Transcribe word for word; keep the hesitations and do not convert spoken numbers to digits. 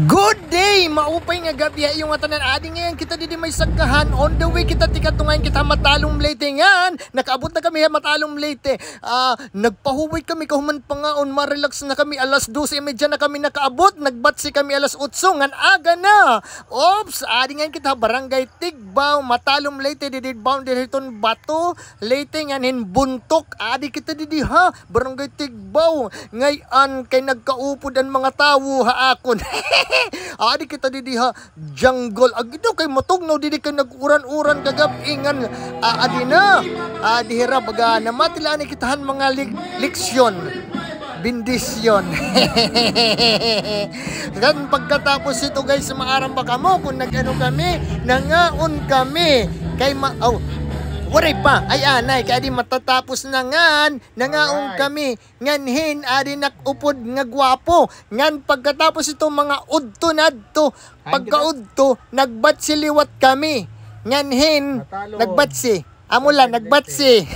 Good day! Maupay nga gab-i ha iyo ngatanan. Adi ngay-an kita didi may sagkahan. On the way kita tikadto, ngay-an kita Matalom, Leyte. Ngan nakaabot na kami ha Matalom, Leyte. Ah, nagpahuway kami kahuman pangaon, ma-relax na kami, alas dose y media na kami nakaabot, nagbatsi kami alas otso, ngan aga na. Ops, adi ngay-an kita ha Barangay Tigbao, Matalom, Leyte, didi boundary hiton Bato, Leyte, ngan hin Bontoc. Adi kita didi ha Barangay Tigbao. Ngay-an kay nagkaupod an mga tawo ha akon. Adi kita didi ha jungle. Agi daw kay matugnaw didi kay nag-uran-uran kagab-i ngan, ah, adi na. Adi hira, baga namati la anay kita han mga lik-, leksyon. Bendisyon. Kan pagkatapos hito, guys, maaram ba kamo kon nag-ano kami, nangaon kami. Kay ma-, aw, waray pa. Ay, anay, kay adi matatapos na ngan, nangaon kami. Ngan hin, adi nak-upod nga gwapo. Ngan pagkatapos hito, mga udto na adto. Pagkaudto, nagbatsi liwat kami. Ngan hin, nagbatsi. Amo la, nagbatsi.